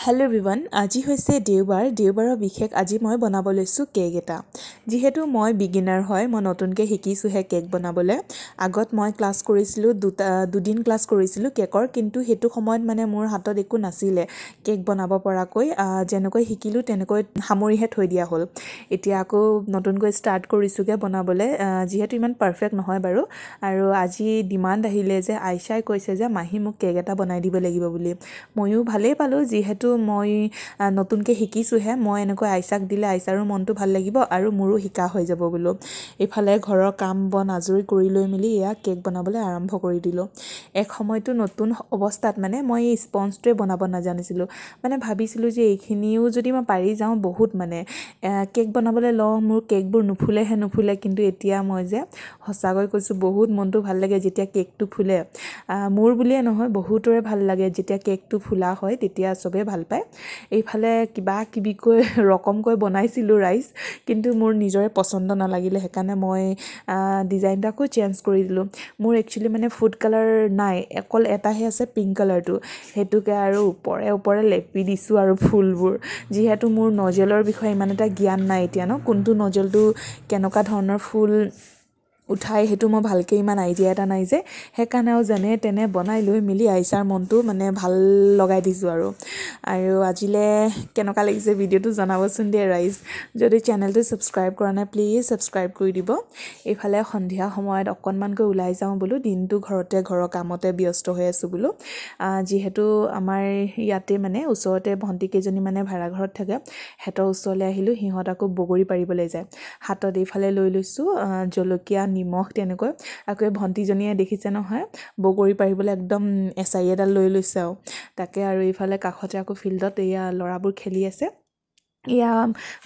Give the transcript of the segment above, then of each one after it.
Hello' everyone, আজি হৈছে দেওবাৰ। দেওবাৰৰ বিশেষ আজি মই বনাব লৈছোঁ কেক এটা। যিহেতু মই বিগিনাৰ হয়, মই নতুনকৈ শিকিছোঁহে কেক বনাবলৈ। আগত মই ক্লাছ কৰিছিলোঁ দুটা, দুদিন ক্লাছ কৰিছিলোঁ কেকৰ। কিন্তু সেইটো সময়ত মানে মোৰ হাতত একো নাছিলে কেক বনাব পৰাকৈ। যেনেকৈ শিকিলোঁ তেনেকৈ সামৰিহে থৈ দিয়া হ'ল। এতিয়া আকৌ নতুনকৈ ষ্টাৰ্ট কৰিছোঁগৈ বনাবলৈ, যিহেতু ইমান পাৰফেক্ট নহয় বাৰু। আৰু আজি ডিমাণ্ড আহিলে যে আইচাই কৈছে যে মাহী, মোক কেক এটা বনাই দিব লাগিব বুলি। ময়ো ভালেই পালোঁ, যিহেতু মই নতুনকৈ শিকিছোঁহে। মই এনেকৈ আইচাক দিলে আইচাৰো মনটো ভাল লাগিব আৰু মোৰো শিকা হৈ যাব বোলো। ইফালে ঘৰৰ কাম বন আজৰি কৰি লৈ মেলি এয়া কেক বনাবলৈ আৰম্ভ কৰি দিলোঁ। এক সময়তো নতুন অৱস্থাত মানে মই এই স্পঞ্জটোৱে বনাব নাজানিছিলোঁ। মানে ভাবিছিলোঁ যে এইখিনিও যদি মই পাৰি যাওঁ বহুত। মানে কেক বনাবলৈ লওঁ, মোৰ কেকবোৰ নুফুলেহে নুফুলে। কিন্তু এতিয়া মই যে সঁচাকৈ কৈছোঁ, বহুত মনটো ভাল লাগে যেতিয়া কেকটো ফুলে। মোৰ বুলিয়ে নহয়, বহুতৰে ভাল লাগে। যেতিয়া কেকটো ফুলা হয় তেতিয়া চবেই ভাল পায়। এইফালে কিবা কিবিকৈ ৰকমকৈ বনাইছিলোঁ ৰাইজ, কিন্তু মোৰ নিজৰে পচন্দ নালাগিলে। সেইকাৰণে মই ডিজাইনটো আকৌ চেঞ্জ কৰি দিলোঁ। মোৰ একচুৱেলি মানে ফুড কালাৰ নাই, অকল এটাহে আছে, পিংক কালাৰটো। সেইটোকে আৰু ওপৰে ওপৰে লেপি দিছোঁ আৰু ফুলবোৰ। যিহেতু মোৰ নজেলৰ বিষয়ে ইমান এটা জ্ঞান নাই এতিয়া ন, কোনটো নজেলটো কেনেকুৱা ধৰণৰ ফুল উঠাই সেইটো মই ভালকৈ ইমান আইডিয়া এটা নাই যে, সেইকাৰণে আৰু যেনে তেনে বনাই লৈ মেলি আইচাৰ মনটো মানে ভাল লগাই দিছোঁ আৰু। আৰু আজিলৈ কেনেকুৱা লাগিছে ভিডিঅ'টো জনাবচোন দেই ৰাইজ। যদি চেনেলটো ছাবস্ক্ৰাইব কৰা নাই, প্লিজ ছাবস্ক্ৰাইব কৰি দিব। এইফালে সন্ধিয়া সময়ত অকণমানকৈ ওলাই যাওঁ বোলো। দিনটো ঘৰতে ঘৰৰ কামতে ব্যস্ত হৈ আছোঁ বোলো। যিহেতু আমাৰ ইয়াতে মানে ওচৰতে ভণ্টি কেইজনী মানে ভাড়া ঘৰত থাকে, সিহঁতৰ ওচৰলৈ আহিলোঁ। সিহঁত আকৌ বগৰী পাৰিবলৈ যায়। হাতত এইফালে লৈ লৈছোঁ জলকীয়া, নিমখ তেনেকৈ। আকৌ এই ভণ্টিজনীয়ে দেখিছে নহয়, বগৰী পাৰিবলৈ একদম এচাৰি এডাল লৈ লৈছে আৰু তাকে। আৰু এইফালে কাষতে আকৌ ফিল্ডত এয়া ল'ৰাবোৰ খেলি আছে। এয়া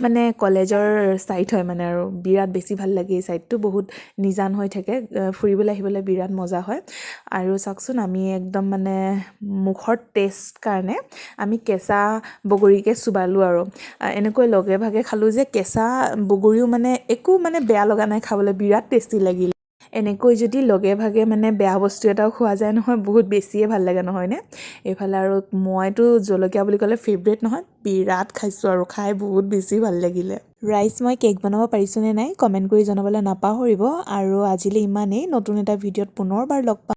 মানে কলেজৰ ছাইড হয় মানে, আৰু বিৰাট বেছি ভাল লাগে। এই ছাইডটো বহুত নিজান হৈ থাকে, ফুৰিবলৈ আহিবলৈ বিৰাট মজা হয়। আৰু চাওকচোন, আমি একদম মানে মুখৰ টেষ্ট কাৰণে আমি কেঁচা বগৰীকে চোবালোঁ আৰু এনেকৈ লগে ভাগে খালোঁ যে কেঁচা বগৰীও মানে একো মানে বেয়া লগা নাই খাবলৈ, বিৰাট টেষ্টি লাগিল। এনেকৈ যদি লগে ভাগে মানে বেয়া বস্তু এটাও খোৱা যায় নহয়, বহুত বেছিয়ে ভাল লাগে, নহয়নে? এইফালে আৰু মইতো জলকীয়া বুলি ক'লে ফেভৰেট নহয়, বিৰাট খাইছোঁ আৰু খাই বহুত বেছি ভাল লাগিলে। ৰাইজ, মই কেক বনাব পাৰিছোঁনে নাই কমেণ্ট কৰি জনাবলৈ নাপাহৰিব। আৰু আজিলৈ ইমানেই। নতুন এটা ভিডিঅ'ত পুনৰবাৰ লগ পাম।